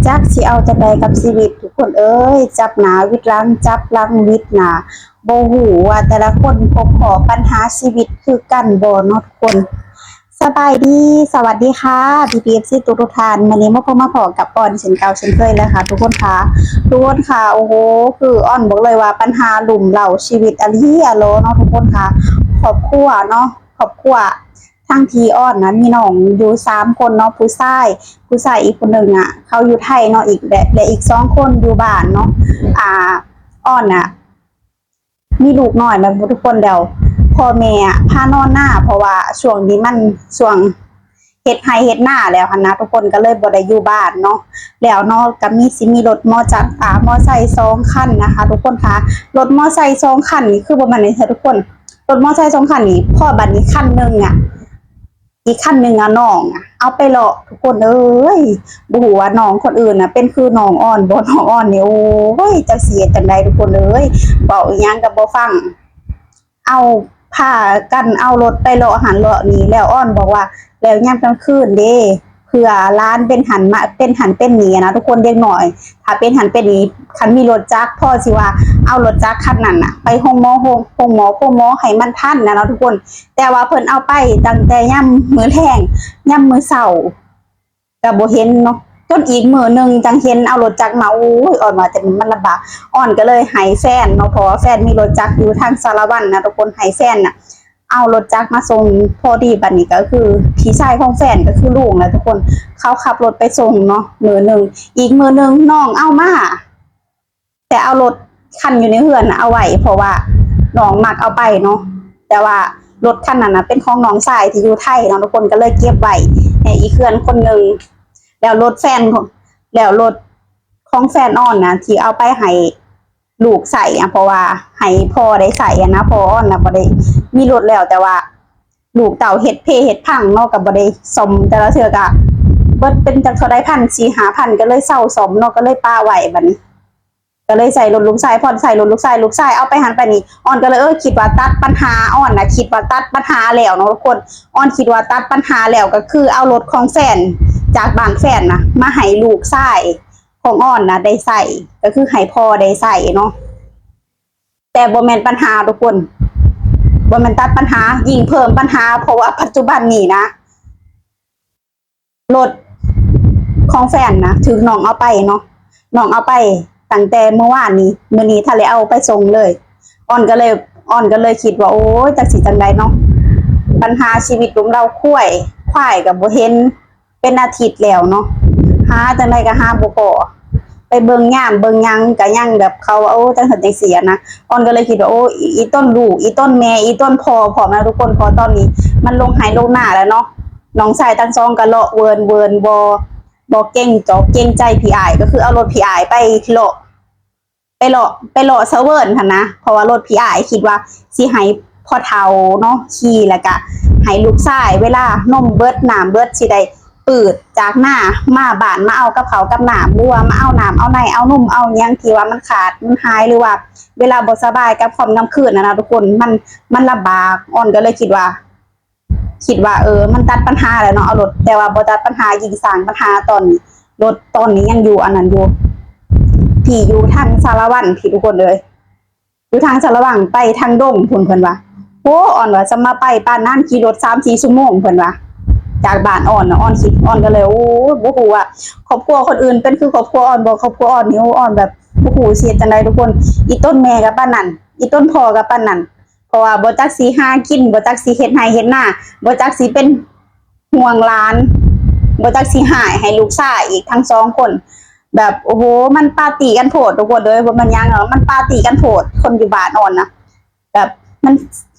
ຈັກຊິເອົາຈັ່ງໃດກັບຊີວິດທຸກຄົນເອີຍ, ຈັບໜ້າຫວິດຫຼັງ, ຈັບຫຼັງຫວິດໜ້າ, ບໍ່ຮູ້ວ່າແຕ່ລະຄົນພົບພໍ້ບັນຫາຊີວິດຄືກັນບໍ່ເນາະທຸກຄົນ. ສະບາຍດີ, ສະຫວັດດີຄ່ະ ພີ່ໆ ເອັຟຊີ ທຸກໆທ່ານ. ມື້ນີ້ມາພົບມາພໍ້ກັບອອນເຊັ່ນເກົ່າເຊັ່ນເຄີຍແລ້ວຄ່ະທຸກຄົນຄ່ະ. ທຸກຄົນຄ່ະ, ໂອ້ໂຫ ຄືອອນບອກເລີຍວ່າບັນຫາລຸ່ມເລົ້າຊີວິດອີ່ຫຼີອີ່ຫຼໍເນາະທຸກຄົນຄ່ະ. ຄອບຄົວເນາະ, ຄອບຄົວ ທັງທີ່ອອນນະມີນ້ອງຢູ່ສາມຄົນເນາະ, ຜູ້ຊາຍ ຜູ້ຊາຍອີກຜູ້ໜຶ່ງອະ ເຂົາຢູ່ໄທເນາະ, ອີກ ແລະ ແລະ ອີກສອງຄົນຢູ່ບ້ານເນາະ. ອາ ອອນນະມີລູກນ້ອຍແມ່ນບໍ່ທຸກຄົນ, ແລ້ວພໍ່ແມ່ອະພານອນນາ ເພາະວ່າຊ່ວງນີ້ມັນຊ່ວງເຮັດໄຮ່ເຮັດນາແລ້ວຫັ້ນນະທຸກຄົນ, ກໍເລີຍບໍ່ໄດ້ຢູ່ບ້ານເນາະ. ແລ້ວເນາະ ກໍມີ ຊິມີລົດມໍຈັກ ອາ ມໍໄຊສອງຄັນນະຄະທຸກຄົນຄ່ະ. ລົດມໍໄຊສອງຄັນນີ້ຄືບໍ່ແມ່ນຫຍັງເທື່ອທຸກຄົນ, ລົດມໍໄຊສອງຄັນນີ້ ພໍບາດນີ້ຄັນໜຶ່ງອະ ອີກຄັນໜຶ່ງອະ ນ້ອງອະເອົາໄປເລາະທຸກຄົນເອີຍ. ບໍ່ຮູ້ວ່ານ້ອງຄົນອື່ນນະເປັນຄືນ້ອງອອນບໍ່, ນ້ອງອອນນີ້ ໂອ້ຍ ຈັກຊິເຮັດຈັ່ງໃດທຸກຄົນເອີຍ, ເວົ້າອີ່ຫຍັງກໍບໍ່ຟັງ. ເອົາ ພາກັນເອົາລົດໄປເລາະຫັ້ນເລາະນີ້, ແລ້ວອອນບອກວ່າ ແລ້ວຍາມກາງຄືນເດ້ ເພື່ອຫຼານເປັນຫັ້ນມາ ເປັນຫັ້ນເປັນນີ້ນະທຸກຄົນ. ເດັກນ້ອຍຖ້າເປັນຫັ້ນເປັນນີ້ ຄັນມີລົດຈັກ ພໍຊິວ່າເອົາລົດຈັກຄັນນັ້ນນະໄປໂຮງໝໍ ໂຮງ ໂຮງໝໍ ໂຮງໝໍໃຫ້ມັນທັນນະເນາະທຸກຄົນ. ແຕ່ວ່າເພິ່ນເອົາໄປຕັ້ງແຕ່ຍາມມື້ແລງ ຍາມມື້ເຊົ້າ ກໍບໍ່ເຫັນເນາະ, ຈົນອີກມື້ໜຶ່ງຈັ່ງເຫັນເອົາລົດຈັກມາ. ໂອ້ຍ ອອນວ່າຈັ່ງມັນລຳບາກ, ອອນກໍເລີຍໃຫ້ແຟນເນາະ ເພາະວ່າແຟນມີລົດຈັກຢູ່ທາງສາລະວັນນະທຸກຄົນ, ໃຫ້ແຟນນະເອົາລົດຈັກມາສົ່ງ. ພໍດີບັດນີ້ກໍຄືພີ່ຊາຍຂອງແຟນ ກໍຄືລຸງແຫຼະທຸກຄົນ, ເຂົາຂັບລົດໄປສົ່ງເນາະມື້ໜຶ່ງ. ອີກມື້ໜຶ່ງນ້ອງເອົາມາ ແຕ່ເອົາລົດຄັນຢູ່ໃນເຮືອນນະເອົາໄວ້ ເພາະວ່ານ້ອງມັກເອົາໄປເນາະ. ແຕ່ວ່າລົດຄັນນັ້ນນະເປັນຂອງນ້ອງຊາຍທີ່ຢູ່ໄທເນາະທຸກຄົນ, ກໍເລີຍເກັບໄວ້ໃຫ້ອີກເຮືອນຄົນໜຶ່ງ. ແລ້ວລົດແຟນ ແລ້ວລົດຂອງແຟນອອນນະທີ່ເອົາໄປໃຫ້ລູກໃຊ້ອະ ເພາະວ່າໃຫ້ພໍ່ໄດ້ໃຊ້ອະນະ, ພໍ່ອອນນະບໍ່ໄດ້ມີລົດແລ້ວ. ແຕ່ວ່າລູກເຕົ້າເຮັດເພເຮັດພັງເນາະ ກໍບໍ່ໄດ້ສ້ອມ, ແຕ່ລະເທື່ອກໍເບິດເປັນຈັກເທົ່າໃດ ພັນສີ່ຫ້າພັນ ກໍເລີຍເຊົາສ້ອມເນາະ, ກໍເລີຍປະໄວ້ບັດນີ້. ກໍເລີຍໃຊ້ລົດລູກຊາຍ ຜ່ອນໃຊ້ລົດລູກຊາຍ, ລູກຊາຍເອົາໄປຫັ້ນໄປນີ້. ອອນກໍເລີຍ ເອີ ຄິດວ່າຕັດບັນຫາ, ອອນນະຄິດວ່າຕັດບັນຫາແລ້ວເນາະທຸກຄົນ. ອອນຄິດວ່າຕັດບັນຫາແລ້ວ ກໍຄືເອົາລົດຂອງແຟນ ຈາກບ້ານແຟນນະມາໃຫ້ລູກຊາຍຂອງອອນນະໄດ້ໃຊ້, ກໍຄືໃຫ້ພໍ່ໄດ້ໃຊ້ເນາະ. ແຕ່ບໍ່ແມ່ນບັນຫາທຸກຄົນ, ບໍ່ແມ່ນຕັດບັນຫາ, ຍິ່ງເພີ່ມບັນຫາ, ເພາະວ່າປັດຈຸບັນນີ້ນະ ລົດຂອງແຟນນະຖືກນ້ອງເອົາໄປເນາະ, ນ້ອງເອົາໄປຕັ້ງແຕ່ມື້ວານນີ້, ມື້ນີ້ທັນໄດ້ເອົາໄປສົ່ງເລີຍ. ອອນກໍເລີຍ ອອນກໍເລີຍຄິດວ່າ ໂອ້ຍ ຈັກຊິຈັ່ງໃດເນາະ, ບັນຫາຊີວິດລຸມເລົ້າ. ຄວາຍ ຄວາຍກໍບໍ່ເຫັນເປັນອາທິດແລ້ວເນາະ, ຫາຈັ່ງໃດກໍຫາບໍ່ພໍ. ໄປເບິ່ງຍາມເບິ່ງຫຍັງກໍຍັງແບບເຂົາວ່າ ໂອ້ ຈັ່ງຊັ້ນຈັ່ງຊີ້ນະ. ອອນກໍເລີຍຄິດວ່າ ໂອ້ ອີ ອີຕົນລູກ ອີຕົນແມ່ ອີຕົນພໍ່ພ້ອມນະທຸກຄົນ, ເພາະຕອນນີ້ມັນລົງໄຮ່ລົງນາແລ້ວເນາະ. ນ້ອງຊາຍທັງສອງກໍເລາະເວີນໆ ບໍ່ ບໍ່ເກງຈອກເກງໃຈພີ່ອ້າຍ, ກໍຄືເອົາລົດພີ່ອ້າຍໄປເລາະ ໄປເລາະ ໄປເລາະສະເຫວີນຫັ້ນນະ, ເພາະວ່າລົດພີ່ອ້າຍຄິດວ່າຊິໃຫ້ພໍ່ເຖົ້າເນາະຂີ່, ແລ້ວກະໃຫ້ລູກຊາຍເວລານົມເບິດ ນ້ຳເບິດ ຊິໄດ້ ປືດຈາກນາມາບ້ານ ມາເອົາກັບເຂົ້າກັບນ້ຳ ຫຼືວ່າມາເອົານ້ຳເອົາໃນ ເອົານົມເອົາຫຍັງທີ່ວ່າມັນຂາດມັນຫາຍ ຫຼືວ່າເວລາບໍ່ສະບາຍກັບຄ່ຳກັບຄືນຫັ້ນນະທຸກຄົນ, ມັນ ມັນລຳບາກ. ອອນກໍເລີຍຄິດວ່າ ຄິດວ່າ ເອີ ມັນຕັດບັນຫາແລ້ວເນາະ ເອົາລົດ, ແຕ່ວ່າບໍ່ຕັດບັນຫາ ຍິ່ງສ້າງບັນຫາ. ຕອນນີ້ລົດຕອນນີ້ຍັງຢູ່ອັນນັ້ນຢູ່ ທີ່ຢູ່ທາງສາລະວັນ ທີ່ທຸກຄົນເອີຍ ຢູ່ທາງສາລະວັນໄປທາງດົງພຸ້ນ ເພິ່ນວ່າ. ໂອ້ ອອນວ່າ ສະມາໄປປານນັ້ນ ຂີ່ລົດສາມສີ່ຊົ່ວໂມງ ເພິ່ນວ່າ ຈາກບ້ານອອນນະ. ອອນຄິດ ອອນກໍເລີຍ ໂອ້ ບໍ່ຮູ້ວ່າຄອບຄົວຄົນອື່ນເປັນຄືຄອບຄົວອອນບໍ່? ຄອບຄົວອອນນີ້ ໂອ້ ອອນແບບບໍ່ຮູ້ຊິເຮັດຈັ່ງໃດທຸກຄົນ. ອີ່ຕົນແມ່ກໍປານນັ້ນ ອີ່ຕົນພໍ່ກໍປານນັ້ນ, ເພາະວ່າບໍ່ຈັກຊິຫາກິນ ບໍ່ຈັກຊິເຮັດໄຮ່ເຮັດນາ ບໍ່ຈັກຊິເປັນ ຫ່ວງຫຼານ ບໍ່ຈັກຊິຮ້າຍໃຫ້ລູກຊາຍອີກທັງສອງຄົນ. ແບບ ໂອ້ໂຫ ມັນປາຕີກັນໂພດທຸກຄົນເອີຍ, ບໍ່ແມ່ນຫຍັງດອກ ມັນປາຕີກັນໂພດ. ຄົນຢູ່ບ້ານອອນນະ ແບບ ມັນ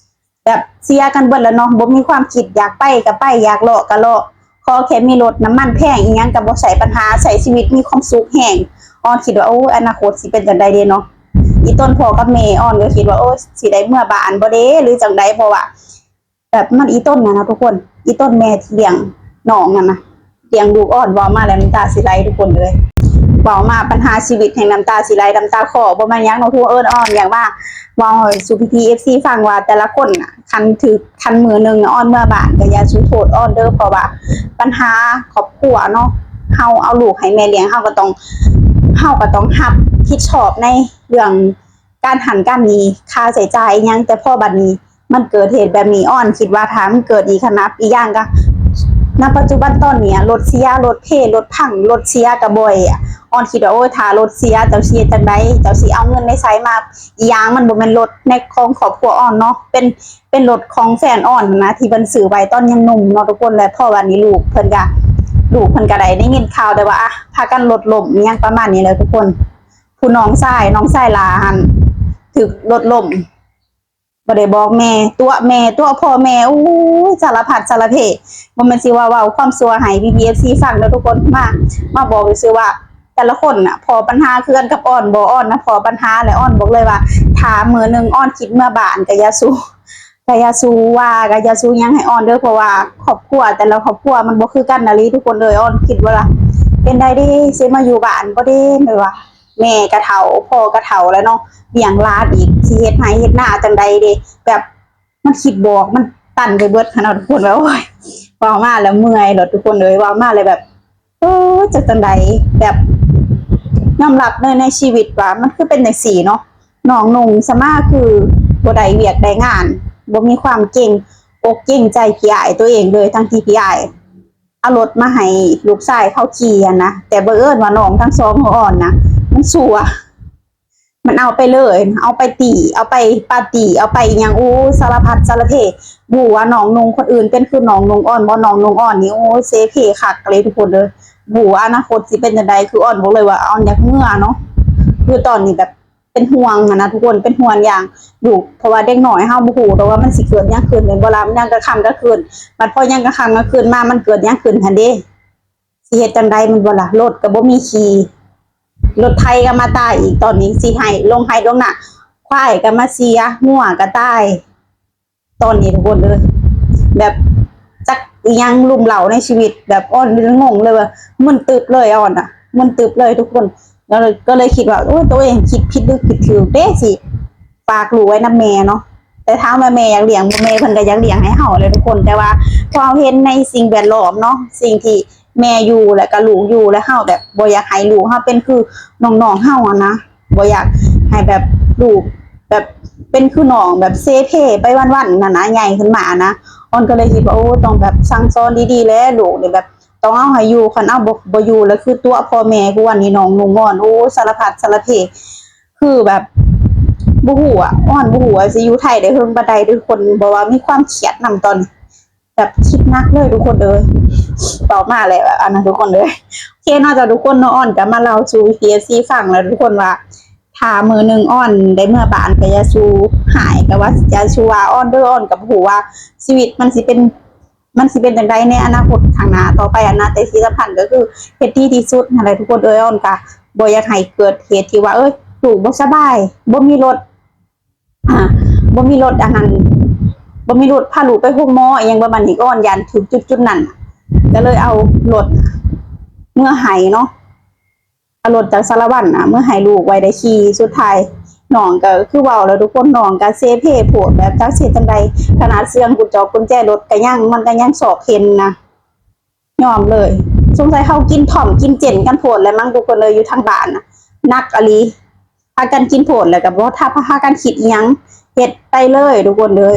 ແບບເສຍກັນເບິດແລ້ວເນາະ, ບໍ່ມີຄວາມຄິດ ຢາກໄປກໍໄປ ຢາກເລາະກໍເລາະ. ຂໍແຄ່ມີລົດ ນ້ຳມັນແພງອີ່ຫຍັງກໍບໍ່ໃຊ້ບັນຫາ, ໃຊ້ຊີວິດມີຄວາມສຸກແຮງ. ອອນຄິດວ່າ ໂອ້ຍ ອະນາຄົດຊິເປັນຈັ່ງໃດເດເນາະ. ອີ່ຕົນພໍ່ກັບແມ່ ອອນກໍຄິດວ່າ ໂອ້ຍ ຊິໄດ້ເມືອບ້ານບໍ່ເດ ຫຼືຈັ່ງໃດ, ເພາະວ່າ ແບບມັນອີ່ຕົນນະນະທຸກຄົນ, ອີ່ຕົນແມ່ທີ່ລ້ຽງນ້ອງຫັ້ນນະ ລ້ຽງລູກອອນ. ເວົ້າມາແລ້ວນ້ຳຕາຊິໄຫຼທຸກຄົນເອີຍ, ເວົ້າມາບັນຫາຊີວິດແຮ່ງນ້ຳຕາຊິໄຫຼ ນ້ຳຕາຄໍ. ບໍ່ແມ່ນຫຍັງເນາະທຸກຄົນເອີຍ, ອອນຢາກມາເວົ້າສູ່ພີ່ໆ ເອັຟຊີ ຟັງວ່າແຕ່ລະຄົນນະ ຄັນຖືກ ຄັນມື້ໜຶ່ງອອນເມືອບ້ານ ກໍຢ່າສູ່ໂທດອອນເດີ, ເພາະວ່າບັນຫາຄອບຄົວເນາະ ເຮົາເອົາລູກໃຫ້ແມ່ລ້ຽງ ເຮົາກໍຕ້ອງ ເຮົາກໍຕ້ອງຮັບຜິດຊອບໃນເລື່ອງການຫັ້ນການນີ້ ຄ່າໃຊ້ຈ່າຍອີ່ຫຍັງ. ແຕ່ພໍບັດນີ້ມັນເກີດເຫດແບບນີ້ ອອນຄິດວ່າຖ້າມັນເກີດອີກຫັ້ນນະ ອີກຢ່າງກໍ ນະປັດຈຸບັນຕອນນີ້ ລົດເສຍ ລົດເພ ລົດພັງ ລົດເສຍກໍບໍ່ ອອນຄິດວ່າ ໂອ້ຍ ຖ້າລົດເສຍ ເຈົ້າຊິເຮັດຈັ່ງໃດ? ເຈົ້າຊິເອົາເງິນໃນໃສມາ? ອີກຢ່າງມັນບໍ່ແມ່ນລົດໃນຂອງຄອບຄົວອອນເນາະ ເປັນ ເປັນລົດຂອງແຟນອອນນະ ທີ່ເພິ່ນຊື້ໄວ້ຕອນຍັງໜຸ່ມເນາະທຸກຄົນ. ແລະພໍບັດນີ້ລູກເພິ່ນກະ ລູກເພິ່ນກະໄດ້ ໄດ້ຍິນຂ່າວແຕ່ວ່າ ອະ ພາກັນລົດລົ້ມອີ່ຫຍັງປະມານນີ້ແຫຼະທຸກຄົນ. ຜູ້ນ້ອງຊາຍ ນ້ອງຊາຍຫຼ້າຫັ້ນຖືກລົດລົ້ມ ບໍ່ໄດ້ບອກແມ່ ຕົວະແມ່ ຕົວະພໍ່ແມ່ ໂອ້ຍ ສາລະພັດສາລະເພ. ບໍ່ແມ່ນຊິວ່າເວົ້າຄວາມຊົ່ວໃຫ້ພີ່ໆ ເອັຟຊີ ຟັງເດີທຸກຄົນ ມາ ມາບອກຊື່ວ່າ ແຕ່ລະຄົນນະພໍ້ບັນຫາຄືກັນກັບອອນບໍ່? ອອນນະພໍ້ບັນຫາ ແລະອອນບອກເລີຍວ່າ ຖ້າມື້ໜຶ່ງອອນຄິດເມືອບ້ານ ກະຢ່າສູ່ ກະຢ່າສູ່ວ່າ ກະຢ່າສູ່ຫຍັງໃຫ້ອອນເດີ ເພາະວ່າຄອບຄົວແຕ່ລະຄອບຄົວມັນບໍ່ຄືກັນອີ່ຫຼີທຸກຄົນເອີຍ. ອອນຄິດວ່າ ເປັນໄດ້ເດ ຊິມາຢູ່ບ້ານບໍ່ເດ ແບບວ່າແມ່ກະເຖົ້າ ພໍ່ກະເຖົ້າແລ້ວເນາະ ລ້ຽງຫຼານອີກ ຊິເຮັດໄຮ່ເຮັດນາຈັ່ງໃດເດ ແບບ ມັນຄິດບໍ່ອອກ ມັນຕັນໄປເບິດຫັ້ນນະທຸກຄົນ. ແບບ ໂອ້ຍ ເວົ້າມາແລ້ວເມື່ອຍໂລດທຸກຄົນເອີຍ ເວົ້າມາແລ້ວແບບ ເອີ ຈັກຈັ່ງໃດ ແບບ ຍອມຮັບເລີຍໃນຊີວິດວ່າມັນຄືເປັນຈັ່ງຊີ້ເນາະ. ນ້ອງນຸ່ງສະມາຄືບໍ່ໄດ້ວຽກໄດ້ງານ ບໍ່ມີຄວາມເກງອົກເກງໃຈພີ່ອ້າຍຕົວເອງເລີຍ ທັງທີ່ພີ່ອ້າຍເອົາລົດມາໃຫ້ລູກຊາຍເຂົາຂີ່ຫັ້ນນະ ແຕ່ບັງເອີນວ່ານ້ອງທັງສອງຂອງອອນນະ ມັນຊົ່ວ ມັນເອົາໄປເລີຍ ເອົາໄປຕີ ເອົາໄປປາຕີ ເອົາໄປອີ່ຫຍັງ ໂອ້ ສາລະພັດສາລະເພ. ບໍ່ຮູ້ວ່ານ້ອງນຸ່ງຄົນອື່ນເປັນຄືນ້ອງນຸ່ງອອນບໍ່? ນ້ອງນຸ່ງອອນນີ້ ໂອ້ ເສເພຄັກເລີຍທຸກຄົນເອີຍ. ບໍ່ຮູ້ວ່າອະນາຄົດຊິເປັນຈັ່ງໃດ ຄືອອນບອກເລີຍວ່າອອນຢາກເມືອເນາະ. ຄືຕອນນີ້ແບບເປັນຫ່ວງຫັ້ນນະທຸກຄົນ ເປັນຫ່ວງຢ່າງລູກ ເພາະວ່າເດັກນ້ອຍເຮົາບໍ່ຮູ້ດອກວ່າມັນຊິເກີດຫຍັງຂຶ້ນແມ່ນບໍ່ລະ? ຍາມກາງຄ່ຳກາງຄືນ ບັດພໍຍາມກາງຄ່ຳກາງຄືນມາ ມັນເກີດຫຍັງຂຶ້ນຫັ້ນເດ? ຊິເຮັດຈັ່ງໃດແມ່ນບໍ່ລະ? ລົດກໍບໍ່ມີຂີ່ ລົດໄຖກໍມາຕາຍອີກ ຕອນນີ້ຊິໄຮ່ລົງໄຮ່ລົງນາ ຄວາຍກໍມາເສຍ ງົວກໍຕາຍ ຕອນນີ້ທຸກຄົນເອີຍ ແບບຈັກອີ່ຫຍັງລຸ່ມເລົ້າໃນຊີວິດ ແບບອອນຈົນງົງເລີຍວ່າ ມຶນຕຶບເລີຍອອນນະ ມຶນຕຶບເລີຍທຸກຄົນ. ແລ້ວກໍເລີຍຄິດວ່າ ໂອ້ຍ ໂຕເອງຄິດຜິດຫຼືຄິດຖືກເດ ຊິຝາກລູກໄວ້ນຳແມ່ເນາະ. ແຕ່ຖາມວ່າແມ່ຢາກລ້ຽງບໍ່? ແມ່ເພິ່ນກໍຢາກລ້ຽງໃຫ້ເຮົາແຫຼະທຸກຄົນ ແຕ່ວ່າພໍເຮົາເຫັນໃນສິ່ງແວດລ້ອມເນາະ ສິ່ງທີ່ແມ່ຢູ່ ແລ້ວກໍລູກຢູ່ ແລ້ວເຮົາແບບບໍ່ຢາກໃຫ້ລູກເຮົາເປັນຄືນ້ອງໆເຮົາຫັ້ນນະ ບໍ່ຢາກໃຫ້ແບບລູກແບບເປັນຄືນ້ອງ ແບບເສເພໄປວັນໆນັ້ນນະ ໃຫຍ່ຂຶ້ນມານະ. ອອນກໍເລີຍຄິດວ່າ ໂອ້ ຕ້ອງແບບສັ່ງສອນດີໆແຫຼະ ລູກນີ້ແບບຕ້ອງເອົາໃຫ້ຢູ່ ຄັນເອົາບໍ່ ບໍ່ຢູ່ແລ້ວຄືຕົວະພໍ່ແມ່. ຄືວ່ານີ້ນ້ອງນຸ່ງອອນ ໂອ້ ສາລະພັດສາລະເພ ຄືແບບບໍ່ຮູ້ອະ ອອນບໍ່ຮູ້ວ່າຊິຢູ່ໄທໄດ້ເຖິງປານໃດທຸກຄົນ ເພາະວ່າມີຄວາມຄຽດນຳຕອນນີ້ ແບບຄິດໜັກເລີຍທຸກຄົນເອີຍ. ເວົ້າມາແລ້ວ ແບບ ອັນນັ້ນທຸກຄົນເອີຍ. ໂອເຄເນາະ ເຈົ້າ ທຸກຄົນເນາະ ອອນກໍມາເລົ່າສູ່ພີ່ເອັຟຊີຟັງແລ້ວທຸກຄົນວ່າ ຖ້າມື້ໜຶ່ງອອນໄດ້ເມືອບ້ານ ກໍຢ່າສູ່ຮ້າຍ ກໍວ່າຢ່າສູ່ວ່າອອນເດີ. ອອນກໍບໍ່ຮູ້ວ່າຊີວິດມັນຊິເປັນ ມັນຊິເປັນຈັ່ງໃດໃນອະນາຄົດຂ້າງໜ້າຕໍ່ໄປຫັ້ນນະ ແຕ່ທີ່ສຳຄັນກໍຄືເຮັດດີທີ່ສຸດຫັ້ນແຫຼະທຸກຄົນເອີຍ. ອອນກໍບໍ່ຢາກໃຫ້ເກີດເຫດທີ່ວ່າ ເອີຍ ລູກບໍ່ສະບາຍ ບໍ່ມີລົດ ອ່າ ບໍ່ມີລົດ ອັນນັ້ນ ບໍ່ມີລົດພາລູກໄປໂຮງໝໍອີ່ຫຍັງປະມານນີ້ ອອນຢ້ານຖືກຈຸດໆນັ້ນ ກໍເລີຍເອົາລົດເມືອໃຫ້ເນາະ ເອົາລົດຈາກສາລະວັນນະເມືອໃຫ້ລູກໄວ້ໄດ້ຂີ່. ສຸດທ້າຍນ້ອງກໍຄືເວົ້າແລ້ວທຸກຄົນ ນ້ອງກໍເສເພໂພດ ແບບຈັກຊິເຮັດຈັ່ງໃດ ຂະໜາດເຊື່ອງກຸນຈອກກຸນແຈລົດກໍຍັງ ມັນກໍຍັງຊອກເຫັນນະ. ຍອມເລີຍ ສົງໄສເຮົາກິນທ້ອມກິນເຈນກັນໂພດແຫຼະມັງທຸກຄົນເອີຍ ຢູ່ທາງບ້ານນະ ໜັກອີ່ຫຼີ ພາກັນກິນໂພດ ແລ້ວກໍບໍ່ ຖ້າພາກັນຄິດອີ່ຫຍັງ ເຮັດໄປເລີຍທຸກຄົນເອີຍ.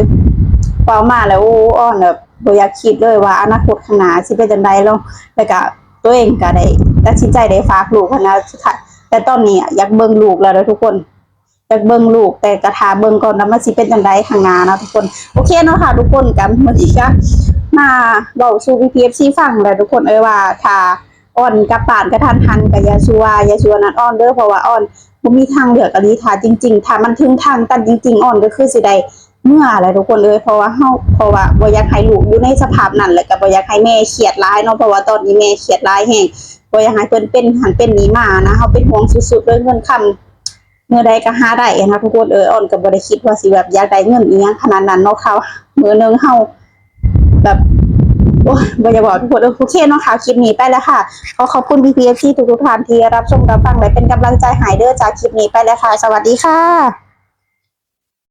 ເວົ້າມາແລ້ວ ໂອ້ ອອນແບບບໍ່ຢາກຄິດເລີຍວ່າອະນາຄົດຂ້າງໜ້າຊິເປັນຈັ່ງໃດເນາະ ແລ້ວກໍຕົວເອງກໍໄດ້ຕັດສິນໃຈໄດ້ຝາກລູກຫັ້ນນະ ສຸດທ້າຍ ແຕ່ຕອນນີ້ອະ ຢາກເບິ່ງລູກແລ້ວເດີທຸກຄົນ. ຢາກເບິ່ງລູກ ແຕ່ກະຖ້າເບິ່ງກ່ອນວ່າມັນຊິເປັນຈັ່ງໃດຂ້າງໜ້າເນາະທຸກຄົນ. ໂອເຄເນາະ ຖ້າທຸກຄົນກະ ມື້ນີ້ກະມາເວົ້າສູ່ພີ່ໆ ເອັຟຊີຟັງແຫຼະທຸກຄົນເອີຍ ວ່າຖ້າອອນກັບບ້ານກະທັນຫັນ ກະຢ່າສູ່ວ່າ ຢ່າສູ່ອັນນັ້ນອອນເດີ ເພາະວ່າອອນບໍ່ມີທາງເລືອກອີ່ຫຼີ. ຖ້າຈິງໆ ຖ້າມັນເຖິງທາງຕັນຈິງໆ ອອນກະຄືຊິໄດ້ເມືອແຫຼະທຸກຄົນເອີຍ ເພາະວ່າເຮົາ ເພາະວ່າບໍ່ຢາກໃຫ້ລູກຢູ່ໃນສະພາບນັ້ນ ແລະກະບໍ່ຢາກໃຫ້ແມ່ຄຽດຫຼາຍເນາະ ເພາະວ່າຕອນນີ້ແມ່ຄຽດຫຼາຍແຮງ ບໍ່ຢາກໃຫ້ເພິ່ນເປັນຫັ້ນເປັນນີ້ມານະ. ເຮົາເປັນຫ່ວງສຸດໆເລີຍ ເງິນຄຳ ມື້ໃດກໍຫາໄດ້ນະທຸກຄົນເອີຍ. ອອນກໍບໍ່ໄດ້ຄິດວ່າຊິແບບຢາກໄດ້ເງິນອີ່ຫຍັງຂະໜາດນັ້ນເນາະ ເຮົາ ມື້ໜຶ່ງເຮົາແບບ ໂອ້ຍ ບໍ່ຢາກເວົ້າທຸກຄົນເອີຍ. ໂອເຄເນາະ ຄລິບນີ້ໄປແລ້ວຄ່ະ ຂໍຂອບຄຸນພີ່ໆ ເອັຟຊີທຸກໆທ່ານທີ່ຮັບຊົມຮັບຟັງ ແລະເປັນກຳລັງໃຈໃຫ້ເດີ. ຈາກຄລິບນີ້ໄປແລ້ວຄ່ະ ສະຫວັດດີຄ່ະ.